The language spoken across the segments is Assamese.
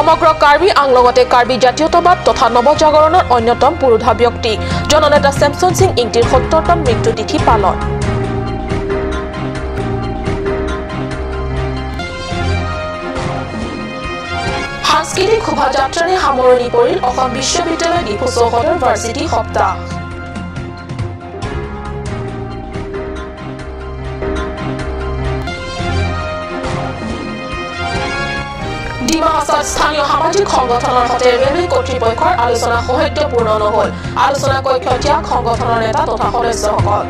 সমগ্ৰ কাৰ্বি আংলঙতে কাৰ্বি জাতীয়তাবাদ তথা নৱজাগৰণৰ অন্যতম পুৰোধা ব্যক্তি জননেতা চেমছন সিং ইংতিৰ ৭০তম মৃত্যু তিথি পালন। সাংস্কৃতিক শোভাযাত্ৰাৰে সামৰণি পৰিল অসম বিশ্ববিদ্যালয় ডিফু চৌহদৰ ভাৰ্চিটি সপ্তাহ। ডিমা হাছাওত স্থানীয় সামাজিক সংগঠনৰ সৈতে ৰেলৱে কৰ্তৃপক্ষৰ আলোচনা সৌহাৰ্দ্যপূৰ্ণ নহল। আলোচনা কক্ষ ত্যাগ সংগঠনৰ নেতা তথা সদস্যসকল।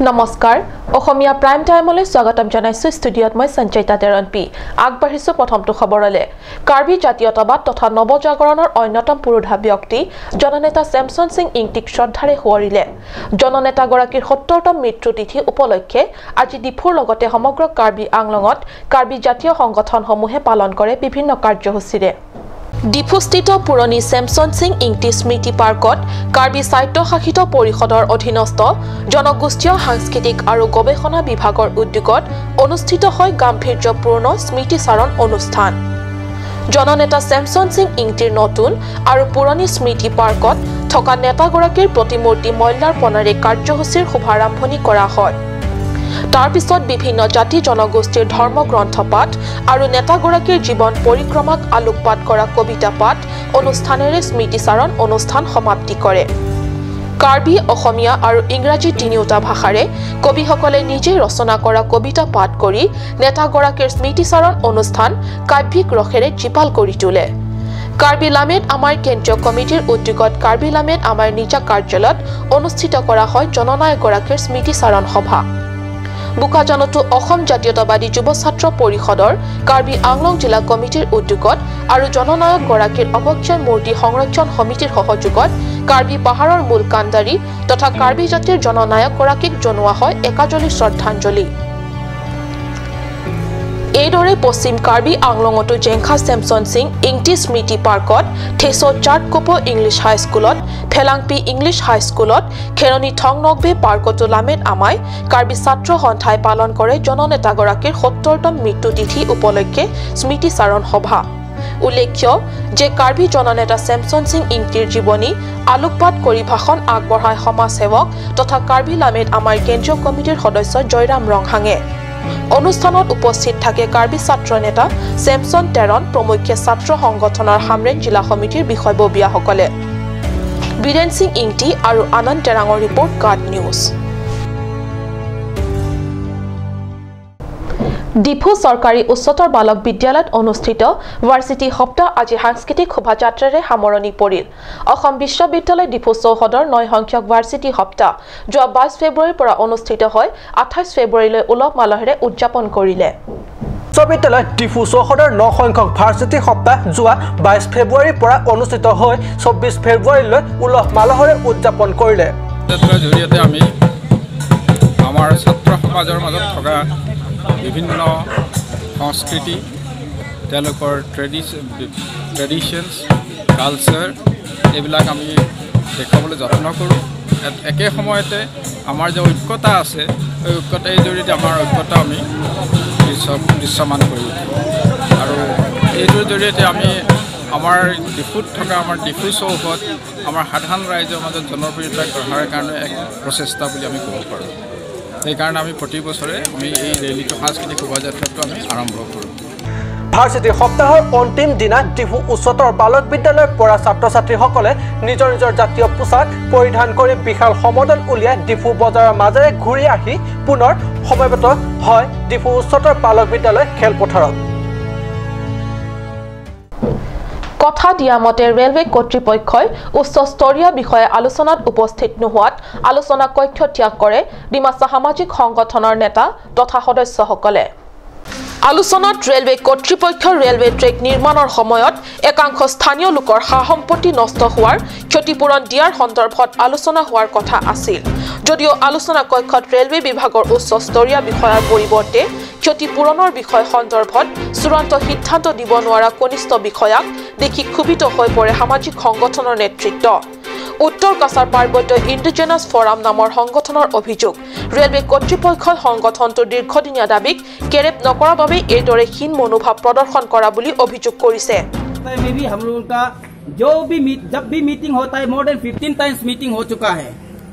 নমস্কাৰ, অসমীয়া প্ৰাইম টাইমলৈ স্বাগতম জনাইছো। ষ্টুডিঅ'ত মই সঞ্চয়িতা তেৰণ পি। আগবাঢ়িছো প্ৰথমটো খবৰলৈ। কাৰ্বি জাতীয়তাবাদ তথা নৱজাগৰণৰ অন্যতম পুৰোধা ব্যক্তি জননেতা চেমছন সিং ইংতিক শ্ৰদ্ধাৰে সোঁৱৰিলে। জননেতাগৰাকীৰ ৭০তম মৃত্যু তিথি উপলক্ষে আজি ডিফুৰ লগতে সমগ্ৰ কাৰ্বি আংলঙত কাৰ্বি জাতীয় সংগঠনসমূহে পালন কৰে বিভিন্ন কাৰ্যসূচীৰে। ডিফুস্থিত পুৰণি চেমছন সিং ইংতি স্মৃতি পাৰ্কত কাৰ্বি স্বায়ত্তশাসিত পৰিষদৰ অধীনস্থ জনগোষ্ঠীয় সাংস্কৃতিক আৰু গৱেষণা বিভাগৰ উদ্যোগত অনুষ্ঠিত হয় গাম্ভীৰ্যপূৰ্ণ স্মৃতিচাৰণ অনুষ্ঠান। জননেতা চেমছন সিং ইংতিৰ নতুন আৰু পুৰণি স্মৃতি পাৰ্কত থকা নেতাগৰাকীৰ প্ৰতিমূৰ্তি মল্যাৰ্পণেৰে কাৰ্যসূচীৰ শুভাৰম্ভণি কৰা হয়। তাৰ পিছত বিভিন্ন জাতি জনগোষ্ঠীৰ ধৰ্মগ্ৰন্থ পাঠ আৰু নেতাগৰাকীৰ জীৱন পৰিক্ৰমাক আলোকপাত কৰা কবিতা পাঠ অনুষ্ঠানেৰে স্মৃতিচাৰণ অনুষ্ঠান সমাপ্তি কৰে। কাৰ্বি, অসমীয়া আৰু ইংৰাজী তিনিওটা ভাষাৰে কবিসকলে নিজে ৰচনা কৰা কবিতা পাঠ কৰি নেতাগৰাকীৰ স্মৃতিচাৰণ অনুষ্ঠান কাব্যিক ৰসেৰে জীপাল কৰি তোলে। কাৰ্বি লামেত আমাৰ কেন্দ্ৰীয় কমিটিৰ উদ্যোগত কাৰ্বি লামেত আমাৰ নিজা কাৰ্যালয়ত অনুষ্ঠিত কৰা হয় জননায়কগৰাকীৰ স্মৃতিচাৰণ সভা। বোকাজানতো অসম জাতীয়তাবাদী যুৱ ছাত্ৰ পৰিষদৰ কাৰ্বি আংলং জিলা কমিটিৰ উদ্যোগত আৰু জননায়কগৰাকীৰ অৱক্ষয় মূৰ্তি সংৰক্ষণ সমিতিৰ সহযোগত কাৰ্বি পাহাৰৰ মূল কাণ্ডাৰী তথা কাৰ্বি জাতিৰ জননায়কগৰাকীক জনোৱা হয় একাজলি শ্ৰদ্ধাঞ্জলি। এইদৰে পশ্চিম কাৰ্বি আংলঙতো জেংখা চেমছন সিং ইংতি স্মৃতি পাৰ্কত, থেছ চাৰ্টকোপ ইংলিছ হাইস্কুলত, ফেলাংপি ইংলিছ হাইস্কুলত, খেৰণি থংনকবে পাৰ্কতো লামেত আমাই কাৰ্বি ছাত্ৰ সন্থাই পালন কৰে জননেতাগৰাকীৰ ৭০তম মৃত্যু তিথি উপলক্ষে স্মৃতিচাৰণ সভা। উল্লেখ্য যে কাৰ্বি জননেতা চেমছন সিং ইংতিৰ জীৱনী আলোকপাত কৰি ভাষণ আগবঢ়ায় সমাজসেৱক তথা কাৰ্বি লামেত আমাৰ কেন্দ্ৰীয় কমিটিৰ সদস্য জয়ৰাম ৰংহাঙে। অনুষ্ঠানত উপস্থিত থাকে কাৰ্বি ছাত্ৰ নেতা চেমছন টেৰন প্ৰমুখ্যে ছাত্ৰ সংগঠনৰ হামৰেণ জিলা সমিতিৰ বিষয়ববীয়াসকলে। বীৰেন সিং ইংতি আৰু আনন্দ টেৰাঙৰ ৰিপৰ্ট, গাৰ্ড নিউজ। ডিফু চৰকাৰী উচ্চতৰ বালক বিদ্যালয়ত অনুষ্ঠিত ভাৰ্চিটি সপ্তাহ আজি সাংস্কৃতিক শোভাযাত্ৰাৰে সামৰণি পৰিল। অসম বিশ্ববিদ্যালয় ডিফু চৌহদৰ ৯ সংখ্যক ভাৰ্চিটি সপ্তাহ যোৱা ২২ ফেব্ৰুৱাৰীৰ পৰা অনুষ্ঠিত হৈ ২৮ ফেব্ৰুৱাৰীলৈ উলহ মালহেৰে উদযাপন কৰিলে। বিশ্ববিদ্যালয় ডিফু চৌহদৰ ৯ সংখ্যক ভাৰ্চিটি সপ্তাহ যোৱা ২২ ফেব্ৰুৱাৰীৰ পৰা অনুষ্ঠিত হৈ ২৪ ফেব্ৰুৱাৰীলৈ উলহ মালহেৰে উদযাপন কৰিলে। জৰিয়তে আমি আমাৰ ছাত্ৰ সমাজৰ মাজত থকা বিভিন্ন সংস্কৃতি, তেওঁলোকৰ ট্ৰেডিশ্যনছ, কালচাৰ এইবিলাক আমি দেখুৱাবলৈ যত্ন কৰোঁ। একে সময়তে আমাৰ যে ঐক্যতা আছে, এই ঐক্যতাৰ জৰিয়তে আমাৰ ঐক্যতা আমি দৃশ্যমান কৰি উঠোঁ। আৰু এইটোৰ জৰিয়তে আমি আমাৰ ডিফুত থকা আমাৰ ডিফু চৌহদ আমাৰ সাধাৰণ ৰাইজৰ মাজত জনপ্ৰিয়তা গঢ়াৰ কাৰণে এক প্ৰচেষ্টা বুলি আমি ক'ব পাৰোঁ। সেইকাৰণে আমি প্ৰতি বছৰে আমি এই ৰেলীটো, সাংস্কৃতিক শোভাযাত্ৰাটো আমি আৰম্ভ কৰোঁ। ভাৰ্চিটি সপ্তাহৰ অন্তিম দিনা ডিফু উচ্চতৰ বালক বিদ্যালয়ৰ পৰা ছাত্ৰ ছাত্ৰীসকলে নিজৰ নিজৰ জাতীয় পোছাক পৰিধান কৰি বিশাল সমদল উলিয়াই ডিফু বজাৰৰ মাজেৰে ঘূৰি আহি পুনৰ সমবেত হয় ডিফু উচ্চতৰ বালক বিদ্যালয় খেলপথাৰত। কথা দিয়া মতে ৰেলৱে কৰ্তৃপক্ষই উচ্চস্তৰীয় বিষয়ে আলোচনাত উপস্থিত নোহোৱাত আলোচনা কক্ষ ত্যাগ কৰে ডিমাচা সামাজিক সংগঠনৰ নেতা তথা সদস্যসকলে। আলোচনাত ৰেলৱে কৰ্তৃপক্ষৰ ৰেলৱে ট্ৰেক নিৰ্মাণৰ সময়ত একাংশ স্থানীয় লোকৰ সা সম্পত্তি নষ্ট হোৱাৰ ক্ষতিপূৰণ দিয়াৰ সন্দৰ্ভত আলোচনা হোৱাৰ কথা আছিল যদিও আলোচনা কক্ষত ৰেলৱে বিভাগৰ উচ্চস্তৰীয় বিষয়াৰ পৰিৱৰ্তে ক্ষতিপূৰণৰ বিষয় সন্দৰ্ভত চূড়ান্ত সিদ্ধান্ত দিব নোৱাৰা কনিষ্ঠ বিষয়াক দেখি ক্ষোভিত হৈ পৰে সামাজিক সংগঠনৰ নেতৃত্ব। উত্তৰ কাছাৰ পাৰ্বত্য ইণ্ডিজেনাছ ফৰাম নামৰ সংগঠনৰ অভিযোগ। ৰেলৱে কৰ্তৃপক্ষই সংগঠনটোৰ দীৰ্ঘদিনীয়া দাবীক কেৰেপ নকৰাৰ বাবে এইদৰে হীন মনোভাৱ প্ৰদৰ্শন কৰা বুলি অভিযোগ কৰিছে। जो भी जब भी मीटिंग होता है, मोर देन 15 टाइम्स मीटिंग हो चुका है,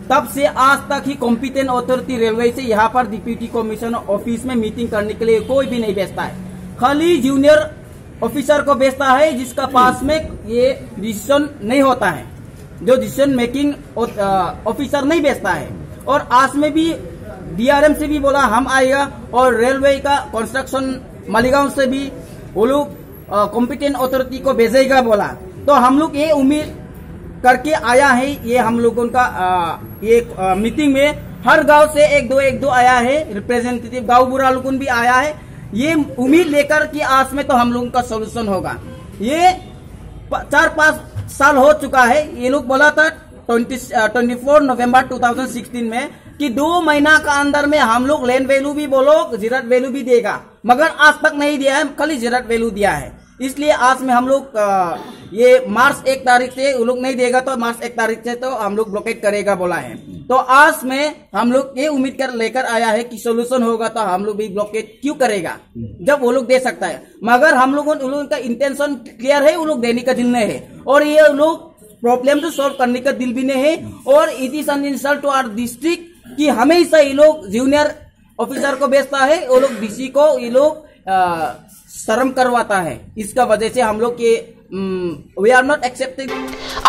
तब से आज तक ही कॉम्पिटेंट अथॉरिटी रेलवे से यहाँ पर डिप्यूटी कमिश्नर ऑफिस में मीटिंग करने के लिए कोई भी नहीं भेजता है। खाली जूनियर ऑफिसर को भेजता है, जिसका पास में ये डिसीजन नहीं होता है, जो डिसीजन मेकिंग ऑफिसर नहीं भेजता है। और आज में भी डीआरएम से भी बोला हम आएगा, और रेलवे का कंस्ट्रक्शन मालीगांव से भी वो लोग कॉम्पिटेंट अथॉरिटी को भेजेगा बोला। तो हम लोग ये उम्मीद करके आया है, ये हम लोगों का ये मीटिंग में हर गांव से एक दो आया है रिप्रेजेंटेटिव, गांव बुरा लोगों भी आया है, ये उम्मीद लेकर कि आज में तो हम लोगों का सॉल्यूशन होगा। ये 4-5 साल हो चुका है। ये लोग बोला था 24 नवंबर 2016 में कि 2 महीना का अंदर में हम लोग लैंड वैल्यू भी बोलो जीरत वैल्यू भी देगा, मगर आज तक नहीं दिया है, खाली जीरत वैल्यू दिया है। इसलिए आज में हम लोग ये मार्च 1 तारीख से वो लोग नहीं देगा तो मार्च 1 तारीख से तो हम लोग ब्लॉकेट करेगा बोला है। तो आज में हम लोग ये उम्मीद कर लेकर आया है कि सोल्यूशन होगा तो हम लोग भी ब्लॉकेट क्यों करेगा जब वो लोग दे सकता है। मगर हम लोगों उन लोगों का इंटेंशन क्लियर है, वो लोग देने का दिल नहीं है, और ये लोग प्रॉब्लम तो सॉल्व करने का दिल भी नहीं है। और it is an insult to our district कि हमेशा ये लोग जूनियर ऑफिसर को भेजता है, वो लोग डीसी को ये लोग शर्म करवाता है। इसका वजह से हम लोग के we are not accepting.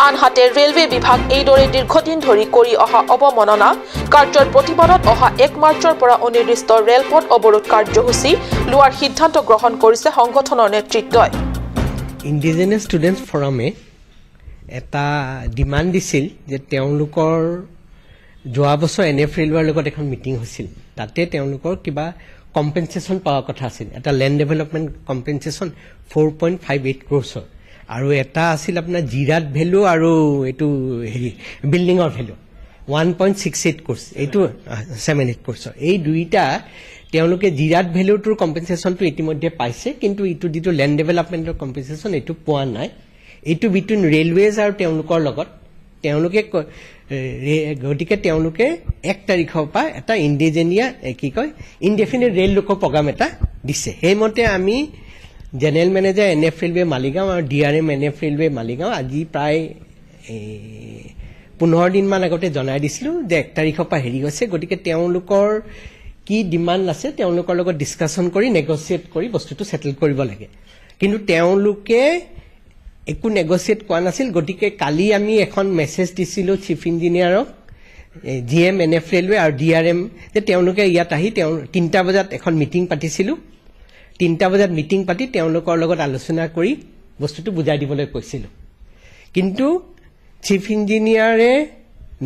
আনহাতে ৰেলৱে বিভাগ এইদৰে দীৰ্ঘদিন ধৰি কৰি অহা অৱমাননা কাৰ্যৰ প্ৰতিবাদত অহা 1 মাৰ্চৰ পৰা অনিৰ্দিষ্ট ৰেলপথ অৱৰোধ কাৰ্যসূচী লোৱাৰ সিদ্ধান্ত গ্ৰহণ কৰিছে সংগঠনৰ নেতৃত্বই। ইণ্ডিজেনাছ ষ্টুডেণ্টছ ফৰামে এটা ডিমাণ্ড দিছিল যে তেওঁলোকৰ যোৱা বছৰ এন এফ ৰেলৱেৰ লগত এখন মিটিং হৈছিল, তাতে তেওঁলোকৰ কিবা কম্পেনচেশ্যন পোৱাৰ কথা আছিল, এটা লেণ্ড ডেভেলপমেণ্ট কম্পেনচেশ্যন 4.58 ক্ৰ'ৰ্ছৰ, আৰু এটা আছিল আপোনাৰ জিৰাত ভেলু আৰু এইটো হেৰি বিল্ডিঙৰ ভেলু 1.68 ক্ৰ'ৰ্ছ, এইটো 78 ক্ৰ'ৰ্ছৰ। এই দুইটা তেওঁলোকে জিৰাত ভেলুটোৰ কম্পেনচেশ্যনটো ইতিমধ্যে পাইছে, কিন্তু এইটো যিটো লেণ্ড ডেভেলপমেণ্টৰ কম্পেনচেশ্যন এইটো পোৱা নাই। এইটো বিটুইন ৰেলৱেজ আৰু তেওঁলোকৰ লগত তেওঁলোকে, গতিকে তেওঁলোকে 1 তাৰিখৰ পৰা এটা ইণ্ডিজেনিয়া কি কয় ইনডেফিনিট ৰেল লোকৰ প্ৰগ্ৰাম এটা দিছে। সেইমতে আমি general manager N F railway Maligaon আৰু D R M N F railway Maligaon আজি প্ৰায় 15 দিনমান আগতে জনাই দিছিলোঁ যে 1 তাৰিখৰ পৰা হেৰি হৈছে, গতিকে তেওঁলোকৰ কি ডিমাণ্ড আছে তেওঁলোকৰ লগত ডিছকাশ্যন কৰি নেগচিয়েট কৰি বস্তুটো ছেটেল কৰিব লাগে। কিন্তু তেওঁলোকে একো নেগচিয়েট কৰা নাছিল, গতিকে কালি আমি এখন মেছেজ দিছিলোঁ চিফ ইঞ্জিনিয়াৰক, G M N F railway আৰু ডি আৰ এম, যে তেওঁলোকে ইয়াত আহি তেওঁ 3টা বজাত এখন মিটিং পাতিছিলোঁ। 3টা বজাত মিটিং পাতি তেওঁলোকৰ লগত আলোচনা কৰি বস্তুটো বুজাই দিবলৈ কৈছিলোঁ, কিন্তু চিফ ইঞ্জিনিয়াৰে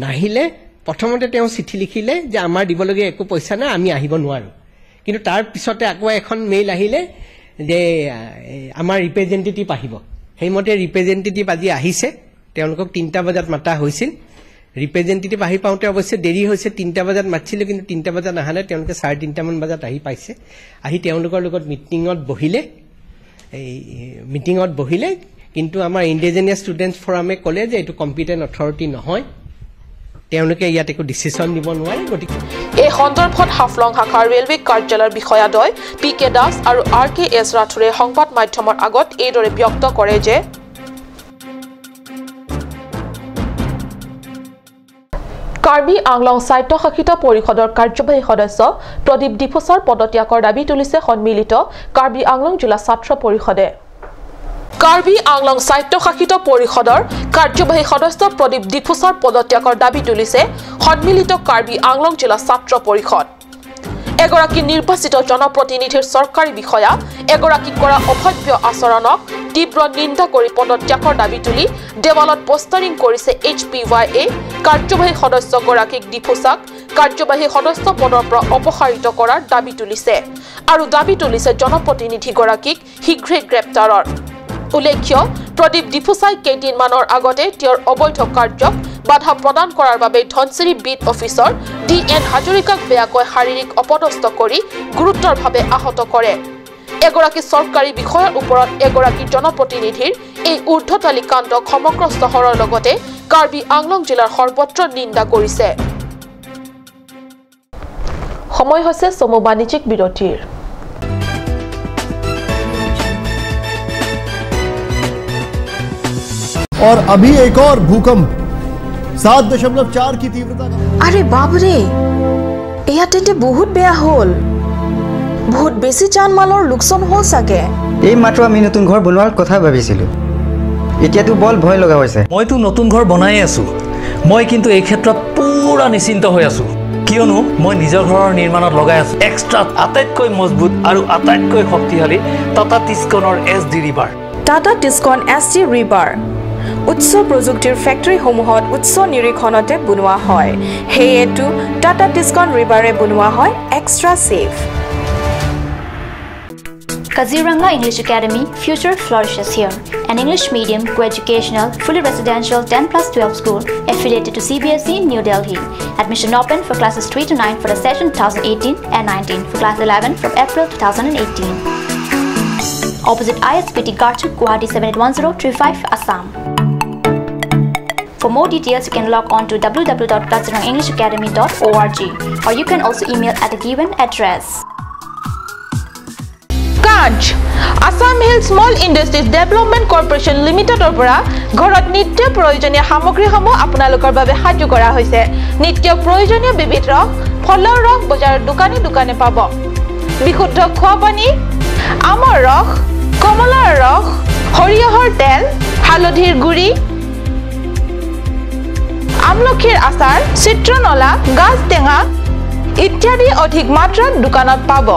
নাহিলে। প্ৰথমতে তেওঁ চিঠি লিখিলে যে আমাৰ দিবলগীয়া একো পইচা নাই, আমি আহিব নোৱাৰোঁ। কিন্তু তাৰ পিছতে আকৌ এখন মেইল আহিলে যে আমাৰ ৰিপ্ৰেজেণ্টেটিভ আহিব। সেইমতে ৰিপ্ৰেজেণ্টেটিভ আজি আহিছে, তেওঁলোকক 3টা বজাত মাতা হৈছিল। ৰিপ্ৰেজেণ্টেটিভ আহি পাওঁতে অৱশ্যে দেৰি হৈছে, 3টা বজাত মাতিছিলোঁ কিন্তু 3টা বজাত অহা নাই, তেওঁলোকে 3:30মান বজাত আহি পাইছে। আহি তেওঁলোকৰ লগত মিটিঙত বহিলে, এই মিটিঙত বহিলে, কিন্তু আমাৰ ইণ্ডিজেনিয়াছ ষ্টুডেণ্টছ ফৰামে ক'লে যে এইটো কম্পিটেণ্ট অথৰিটি নহয়, তেওঁলোকে ইয়াত একো ডিচিশ্যন দিব নোৱাৰে। গতিকে এই সন্দৰ্ভত হাফলং শাখাৰ ৰেলৱে কাৰ্যালয়ৰ বিষয়াদ্বয় পি কে দাস আৰু আৰ কে এছ ৰাথোৰে সংবাদ মাধ্যমৰ আগত এইদৰে ব্যক্ত কৰে যে কাৰ্বি আংলং স্বায়ত্তশাসিত পৰিষদৰ কাৰ্যবাহী সদস্য প্ৰদীপ ডিফুচাৰ পদত্যাগৰ দাবী তুলিছে সন্মিলিত কাৰ্বি আংলং জিলা ছাত্ৰ পৰিষদে। কাৰ্বি আংলং স্বায়ত্তশাসিত পৰিষদৰ কাৰ্যবাহী সদস্য প্ৰদীপ ডিফুচাৰ পদত্যাগৰ দাবী তুলিছে সন্মিলিত কাৰ্বি আংলং জিলা ছাত্ৰ পৰিষদ। এগৰাকী নিৰ্বাচিত জনপ্ৰতিনিধিৰ চৰকাৰী বিষয়া এগৰাকীক কৰা অভব্য আচৰণক তীব্ৰ নিন্দা কৰি পদত্যাগৰ দাবী তুলি দেৱালত পোষ্টাৰিং কৰিছে এইচ পি ৱাই এ। কাৰ্যবাহী সদস্যগৰাকীক ডিফুচাক কাৰ্যবাহী সদস্য পদৰ পৰা অপসাৰিত কৰাৰ দাবী তুলিছে আৰু দাবী তুলিছে জনপ্ৰতিনিধিগৰাকীক শীঘ্ৰে গ্ৰেপ্তাৰৰ। উল্লেখ্য, প্ৰদীপ ডিফুচাই কেইদিনমানৰ আগতে তেওঁৰ অবৈধ কাৰ্যক বাধা প্ৰদান কৰাৰ বাবে ধনশিৰি বিট অফিচৰ ডি এন হাজৰিকাক বেয়াকৈ শাৰীৰিক অপদস্থ কৰি গুৰুতৰভাৱে আহত কৰে। এগৰাকী চৰকাৰী বিষয়াৰ ওপৰত এগৰাকী জনপ্ৰতিনিধিৰ এই ঊৰ্ধতালী কাণ্ডক সমগ্ৰ চহৰৰ লগতে কাৰ্বি আংলং জিলাৰ সৰ্বত্ৰ নিন্দা কৰিছে। সময় হৈছে চমু বাণিজ্যিক বিৰতিৰ। और अभी एक और भूकंप 7.4 की तीव्रता का। अरे बाप रे, এয়া তেন্তে বহুত বেয়া হ'ল। বহুত বেছি জানমালৰ লোকচান হ'ল চাগে। এই মাত্ৰ আমি নতুন ঘৰ বনোৱাৰ কথা ভাবিছিলোঁ, এতিয়াতো বল ভয় লগা হৈছে। মইতো নতুন ঘৰ বনাই আছোঁ। মই কিন্তু এই ক্ষেত্ৰত পুৰা নিশ্চিন্ত হৈ আছোঁ, কিয়নো মই নিজৰ ঘৰৰ নিৰ্মাণত লগাই আছোঁ এক্সট্ৰা আটাইতকৈ মজবুত আৰু আটাইতকৈ শক্তিশালী Tata টিস্কনৰ SD rebar. Tata Tiscon SD rebar উচ্চ প্ৰযুক্তিৰ ফেক্টৰীসমূহত উচ্চ নিৰীক্ষণতে বনোৱা হয়, সেয়েতো টাটা টিস্কন ৰিবাৰে বনোৱা হয় extra safe. Kaziranga English Academy, future flourishes here. An English medium, co-educational, fully residential 10+12 school affiliated to CBSE, New Delhi. Admission open for classes 3 to 9 for the session 2018 and 19 for class 11 from April 2018. Opposite ISBT Garchuk, Guwahati 781035, Assam. For more details, you can log on to www.kazirangaenglishacademy.org or you can also email at the given address. Kanch Assam Hill Small Industries Development Corporation লিমিটেডৰ পৰা ঘৰত নিত্য প্ৰয়োজনীয় সামগ্ৰীসমূহ আপোনালোকৰ বাবে সাজু কৰা হৈছে। নিত্য প্ৰয়োজনীয় বিবিধ ৰস, ফলৰ ৰস বজাৰৰ দোকানে দোকানে পাব। বিশুদ্ধ খোৱা পানী, আমৰ ৰস, কমলাৰ ৰস, সৰিয়হৰ তেল, হালধিৰ গুড়ি, আমলখিৰ আচাৰ, চিত্ৰনলা, গাজ টেঙা ইত্যাদি অধিক মাত্ৰাত দোকানত পাব।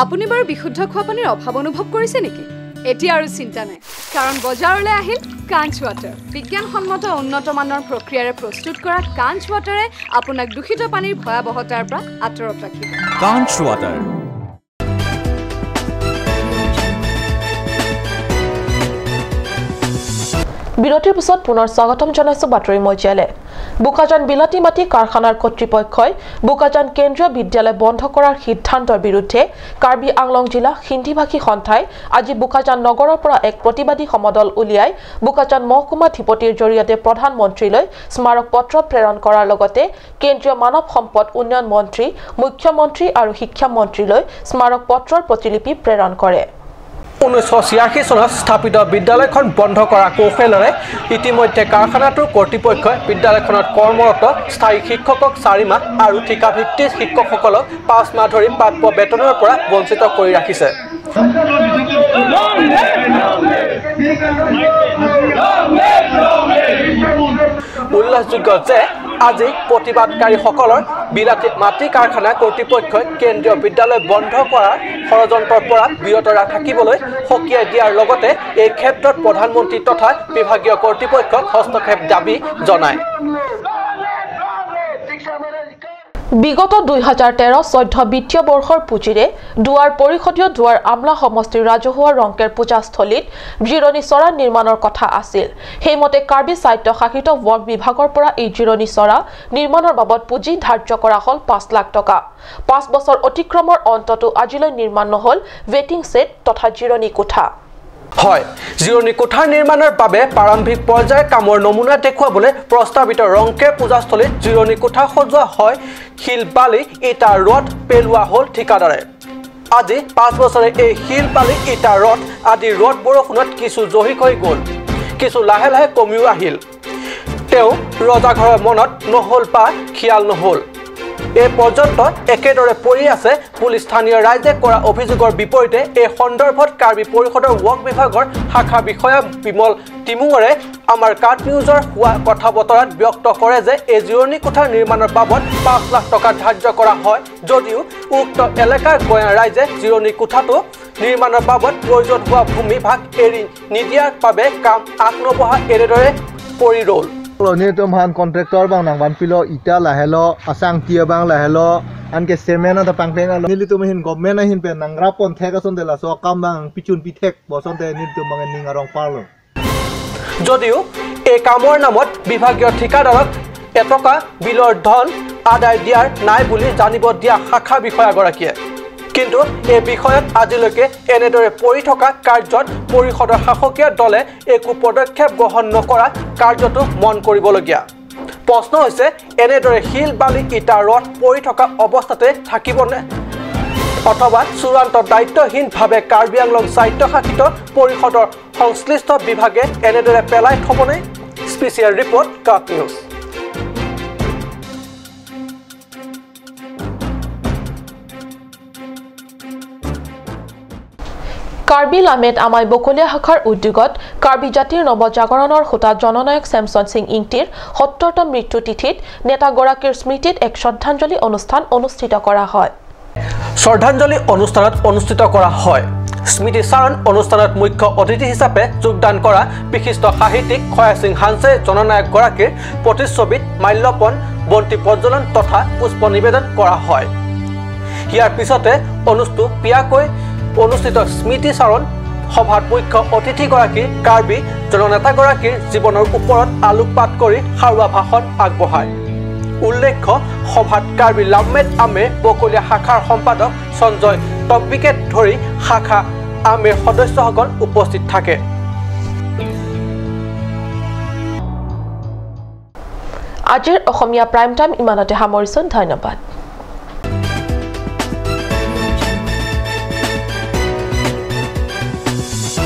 আপুনি বাৰু বিশুদ্ধ খোৱা পানীৰ অভাৱ অনুভৱ কৰিছে নেকি? এতিয়া আৰু চিন্তা নাই, কাৰণ বজাৰলৈ আহিল কাঞ্চ ৱাটাৰ। বিজ্ঞানসন্মত উন্নত মানৰ প্ৰক্ৰিয়াৰে প্ৰস্তুত কৰা কাঞ্চ ৱাটাৰে আপোনাক দূষিত পানীৰ ভয়াৱহতাৰ পৰা আঁতৰত ৰাখিব। কাঞ্চ ৱাটাৰ। বিৰতিৰ পিছত পুনৰ স্বাগতম জনাইছো বাতৰি মজিয়ালে। বোকাজান বিলাতী মাটি কাৰখানাৰ কৰ্তৃপক্ষই বোকাজান কেন্দ্ৰীয় বিদ্যালয় বন্ধ কৰাৰ সিদ্ধান্তৰ বিৰুদ্ধে কাৰ্বি আংলং জিলা হিন্দীভাষী সন্থাই আজি বোকাজান নগৰৰ পৰা এক প্ৰতিবাদী সমদল উলিয়াই বোকাজান মহকুমাধিপতিৰ জৰিয়তে প্ৰধানমন্ত্ৰীলৈ স্মাৰক পত্ৰ প্ৰেৰণ কৰাৰ লগতে কেন্দ্ৰীয় মানৱ সম্পদ উন্নয়ন মন্ত্ৰী, মুখ্যমন্ত্ৰী আৰু শিক্ষামন্ত্ৰীলৈ স্মাৰক পত্ৰৰ প্ৰতিলিপি প্ৰেৰণ কৰে। 1986 চনত স্থাপিত বিদ্যালয়খন বন্ধ কৰা কৌশলেৰে ইতিমধ্যে কাৰখানাটোৰ কৰ্তৃপক্ষই বিদ্যালয়খনত কৰ্মৰত স্থায়ী শিক্ষকক 4 মাহ আৰু ঠিকাভিত্তিক শিক্ষকসকলক 5 মাহ ধৰি প্ৰাপ্য বেতনৰ পৰা বঞ্চিত কৰি ৰাখিছে। উল্লেখযোগ্য যে আজি প্ৰতিবাদকাৰীসকলৰ বিলাতী মাটি কাৰখানা কৰ্তৃপক্ষই কেন্দ্ৰীয় বিদ্যালয় বন্ধ কৰাৰ ষড়যন্ত্ৰৰ পৰা বিৰত থাকিবলৈ সকীয়াই দিয়াৰ লগতে এই ক্ষেত্ৰত প্ৰধানমন্ত্ৰী তথা বিভাগীয় কৰ্তৃপক্ষক হস্তক্ষেপ দাবী জনায়। বিগত 2013-14 বিত্তীয় বৰ্ষৰ পুঁজিৰে দুৱাৰ পৰিষদীয় দুৱাৰ আমলা সমষ্টিৰ ৰাজহুৱা ৰংকেৰ পূজাস্থলীত জিৰণি চৰা নিৰ্মাণৰ কথা আছিল। সেইমতে কাৰ্বি স্বায়ত্তশাসিত ৱৰ্ক বিভাগৰ পৰা এই জিৰণি চৰা নিৰ্মাণৰ বাবদ পুঁজি ধাৰ্য কৰা হ'ল 5 লাখ টকা। 5 বছৰ অতিক্ৰমৰ অন্ততো আজিলৈ নিৰ্মাণ নহ'ল ৱেটিং ছেট তথা জিৰণি কোঠা। হয়, জিৰণি কোঠা নিৰ্মাণৰ বাবে প্ৰাৰম্ভিক পৰ্যায়ৰ কামৰ নমুনা দেখুৱাবলৈ প্ৰস্তাৱিত ৰংকেৰ পূজাস্থলীত জিৰণি কোঠা সজোৱা হয়। শিল বালি ইটা ৰদ পেলোৱা হ'ল ঠিকাদাৰে। আজি 5 বছৰে এই শিল বালি ইটা ৰদ আদি ৰদ বৰষুণত কিছু জহি খহি গ'ল, কিছু লাহে লাহে কমিও আহিল। তেওঁ ৰজাঘৰৰ মনত নহ'ল বা খিয়াল নহ'ল। এই পৰ্যন্ত একেদৰে পৰি আছে বুলি স্থানীয় ৰাইজে কৰা অভিযোগৰ বিপৰীতে এই সন্দৰ্ভত কাৰ্বি পৰিষদৰ ৱৰ্ক বিভাগৰ শাখা বিষয়া বিমল টিমুঙৰে আমাৰ কাট নিউজৰ হোৱা কথা বতৰাত ব্যক্ত কৰে যে এই জিৰণি কোঠা নিৰ্মাণৰ বাবদ 5 লাখ টকা ধাৰ্য কৰা হয় যদিও উক্ত এলেকাৰ গঞা ৰাইজে জিৰণি কোঠাটো নিৰ্মাণৰ বাবদ প্ৰয়োজন হোৱা ভূমিভাগ এৰি নিদিয়াৰ বাবে কাম আগনবঢ়া এনেদৰে পৰি ৰ'ল। Ni han contractor bang nang ban pilo ita lahelo asang tia bang lahelo anke cement ta pangpeng alo nili tum hin government hin pen nang rapon thek ason de la so kam bang pichun pithek boson te nil tum bang ning arong parlo যদিও এই কামৰ নামত বিভাগীয় ঠিকাদাৰক এটকা বিলৰ ধন আদায় দিয়াৰ নাই বুলি জানিব দিয়া শাখা বিষয়াগৰাকীয়ে। কিন্তু এই বিষয়ত আজিলৈকে এনেদৰে পৰি থকা কাৰ্যত পৰিষদৰ শাসকীয় দলে একো পদক্ষেপ গ্ৰহণ নকৰা কাৰ্যটো মন কৰিবলগীয়া। প্ৰশ্ন হৈছে, এনেদৰে শিল বালি ইটা ৰথ পৰি থকা অৱস্থাতে থাকিবনে অথবা চূড়ান্ত দায়িত্বহীনভাৱে কাৰ্বি আংলং স্বায়ত্তশাসিত পৰিষদৰ সংশ্লিষ্ট বিভাগে এনেদৰে পেলাই থ'বনে? স্পেচিয়েল ৰিপৰ্ট, কাক নিউজ। কাৰ্বি লামেত আমাই বকলীয়া শাখাৰ উদ্যোগত কাৰ্বি জাতিৰ নৱজাগৰণৰ হোতা জননায়ক চেমছন সিং ইংতিৰ ৭০তম মৃত্যু তিথিত নেতাগৰাকীৰ স্মৃতিত এক শ্ৰদ্ধাঞ্জলি অনুষ্ঠান অনুষ্ঠিত কৰা হয়। শ্ৰদ্ধাঞ্জলি অনুষ্ঠানত অনুষ্ঠিত কৰা হয়। স্মৃতিচাৰণ অনুষ্ঠানত মুখ্য অতিথি হিচাপে যোগদান কৰা বিশিষ্ট সাহিত্যিক খয়াসিং হানছে জননায়কগৰাকীৰ প্ৰতিচ্ছবিত মাল্যৰ্পণ, বন্তি প্ৰজ্বলন তথা পুষ্প নিবেদন কৰা হয়। ইয়াৰ পিছতে অনুষ্টুপীয়াকৈ অনুষ্ঠিত স্মৃতিচাৰণ সভাত মুখ্য অতিথিগৰাকী কাৰ্বি জননেতাগৰাকীৰ জীৱনৰ ওপৰত আলোকপাত কৰি সাৰুৱা ভাষণ আগবঢ়ায়। উল্লেখ্য, সভাত কাৰ্বি লামেত আমেৰ বকলীয়া শাখাৰ সম্পাদক সঞ্জয় টকবিকে ধৰি শাখা আমেৰ সদস্যসকল উপস্থিত থাকে। আজিৰ অসমীয়া প্ৰাইম টাইম ইমানতে সামৰিছোঁ। ধন্যবাদ।